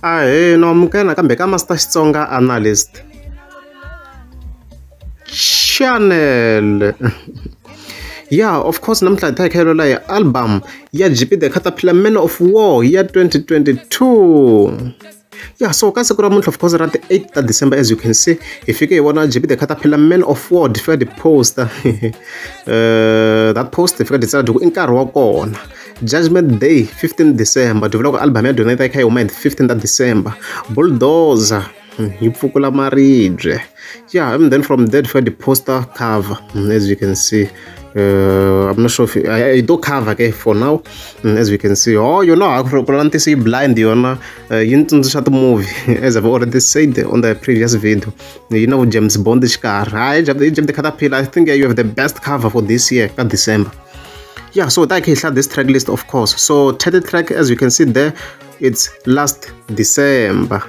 Ahee, no amukela nakambe ka Master Xitsonga Analyst Channel. Yeah, of course namuntlha hi ta hi kha hi album ya JP the Caterpillar Man of War ya 2022. Yeah, so ka siku ra namuntlha, of course, ra ti 8 ta December, as you can see, hi fike hi vona JP the Caterpillar Man of War di fika di posta that post, hi fika di tsala di ku i nkarhi wa kona, Judgment Day 15 December. Di vula ku album ya Donate yi kha yi huma hi 15 ta December. Bulldozer yi pfukula maribye. Yeah, and then from there fika di poster cover, as you can see. I'm not sure if I do cover, okay, for now. As we can see, oh, you know, ku la yi blind yona yi ni tsundzuxa ti-movie, as I've already said on the previous video. You know, James Bond xikarhi. Hayi, James the Caterpillar, I think you have the best cover for this year ka December. Yeah, so that can this track list, of course. So title track, as you can see there, it's Last December.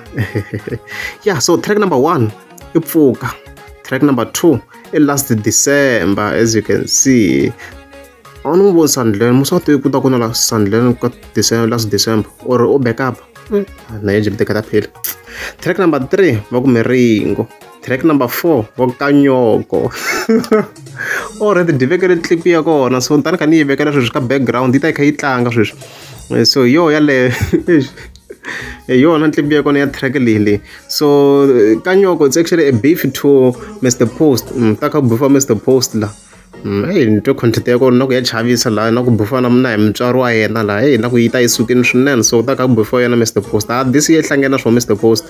Yeah, so track number 1 i Pfuka, track number 2 i Last December, as you can see. A ni n'wi voni Sandlen musa tivi ku ta ku na la Sandlen ka December, Last December, or u backup na ye JP the Caterpillar. Track number 3 va ku Miringo, track number 4 va ku Kanyoko. Already di vekele clip ya kona, so tani kha ni yi vekela sweswi ka background, yi ta yi kha yi tlanga sweswi. So hi yoho yaleyo, hi yona clip ya kona ya track leyi. So Kanyoko, it's actually a beef to Mr Post. Ta kha ku beefa Mr Post la. Eyi, ni twe content ya kona na ku ya chavisa laha, na ku beefa na na hi mutswari wa yena laha. Eyi, na ku yi ta yi sukile swinene, so ta kha ku beefa yena Mr Post. A this year hlangene na swona Mr Post.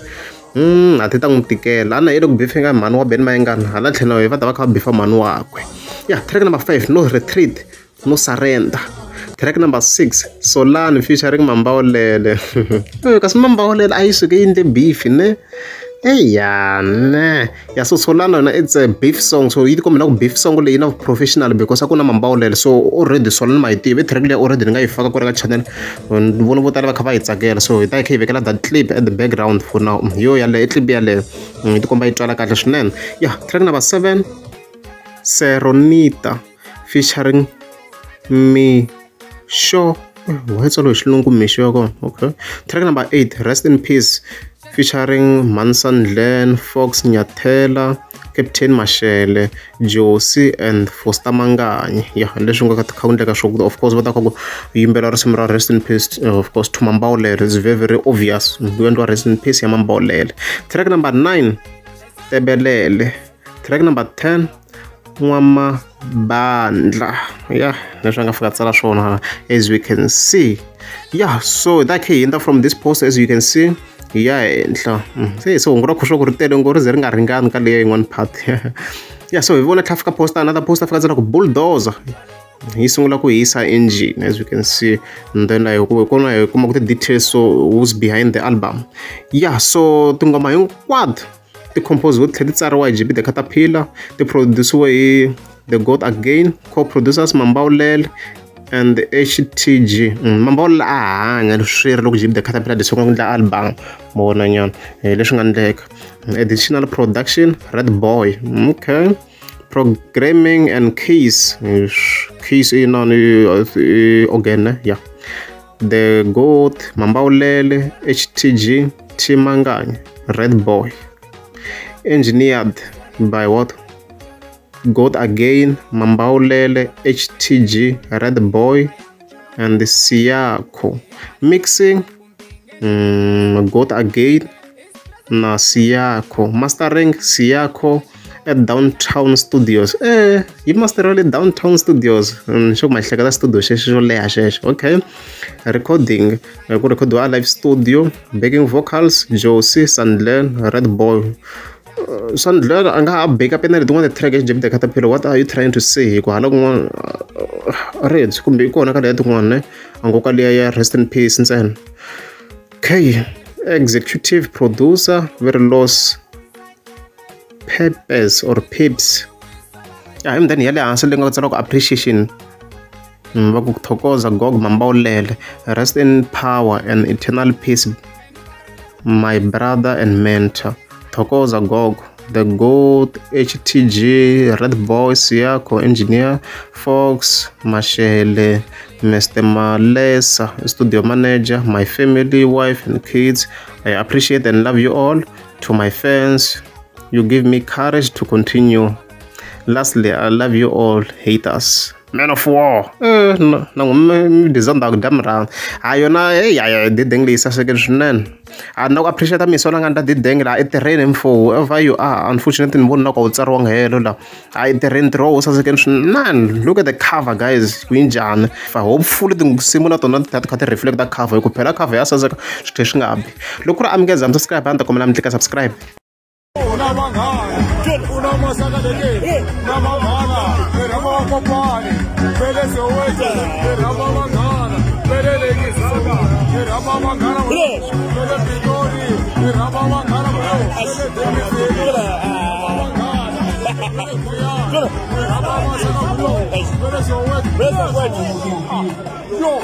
A ti ta n'wi tikela a na yi le ku beefeni ka mhani wa Benny Mayengani, hala tlhelo va ta va kha va beefa mhani wakwe. Yeah, track number 5, No Retreat No Surrender. Track number 6, Solani featuring Mambawulele. Kasi Mambawulele a yi suke yi endle beef ne. Eya ne. Yeah, so Solani yona, it's a beef song, so yi tikomba na ku beef song leyi na professional because a ku na Mambawulele. So already Solani ma yi tivi track leyi, already ni nga yi faka ku ri ka channel, ni vona vo tala va kha va yi tsakela, so hi ta yi kha yi vekela that clip at the background for now. Yo yaleyo i clip yaleyo, yi tikomba yi twala kahle swinene. Yeah, track number 7, Seronita featuring Misho. Why tsalo hi xilungu Misho ya kona? Okay. Track number 8, Rest in Peace featuring Mansandlen, Fox Nyathela, Captain Mashele, Josie and Foster Manganyi. Yeah, leswi nga kha ku endleka swo, of course, va ta kha ku yimbela risimu ra Rest in Peace, of course, to Mambawulele. It's very very obvious ku endliwa Rest in Peace ya Mambawulele. Track number 9, Tebelele. Track number 10, N'wamabandla. Yeah, leswi a nga fika tsala swona, as we can see. Yeah, so that kha hi from this post, as you can see, ya henhla. Se hungu ra khuxo ku ri tele ngo ri ze ri nga ringani ka leya yin'wana part. Yeah, so hi vona tlha fika posta another post, a fika tsala ku bulldozer yi sungula ku hisa engine, as you can see. And then hi kona hi kuma ku ti-details, so who's behind the album. Yeah, so tinghoma hinkwato ti compose tlhela ti tsariwa hi JP the Caterpillar, ti produciwe hi The God Again, co-producers Mambawulele and HTG. Mambawulele a hanya swi ri loko JP the Caterpillar di sungula ku endla album, mo vona nyana leswi nga endleka. Additional production Red Boy. Okay, programming and keys, keys i nani, organ. Yeah, The God, Mambawulele, HTG, T Manganyi, Red Boy. Engineered by what? God Again, Mambawulele, HTG, Red Boy and Siyako. Mixing, God Again na Siyako. Mastering, Siyako at Downtown Studios. Yi masterele Downtown Studios. Xo ku mahleketa studio xexo xo leha xexo. Okay, recording, ku rekhodiwa live studio. Backing vocals, Josie, Sandlen, Red Boy. Sandler a nga ha backup na letin'wana ti-track JP the Caterpillar. What are you trying to say? Hi ku hala kun'wana Reds kumbe yi kona ka leya tin'wana ne, a ngo ka liya ya Rest in Peace ntsena. Okay, executive producer very Los Pepes or Pips. Yeah, and then ya le hansi leyi nga tsariwa ku appreciation, va ku thokoza Gog Mambawulele, rest in power and eternal peace, my brother and mentor. Thokoza Gogo. The Goat, HTG, Red Boy, Siako, Engineer, Fox, Mashele, Mr. Malesa, Studio Manager, my family, wife and kids. I appreciate and love you all. To my fans, you give me courage to continue. Lastly, I love you all, haters. Man of War. Na n'wi design ku dya murhandza. Ha yona hey ya dideng leyi saseke swinene. A na ku appreciate misi na nga ta dideng la i tirheni mfo whoever you are. Unfortunately ni vona na ku a wu tsariwanga helo la. A i tirheni ntirho wu saseke swinene. Look at the cover guys, ku njhani. Fa hopefully tinsimu na tona ti kha ti reflect ta cover hi ku phela cover ya saseka swi tlhe swi nga bi. Loko ku ri amukeza mi subscribe a ni ta kombela mi tlika subscribe. Yo,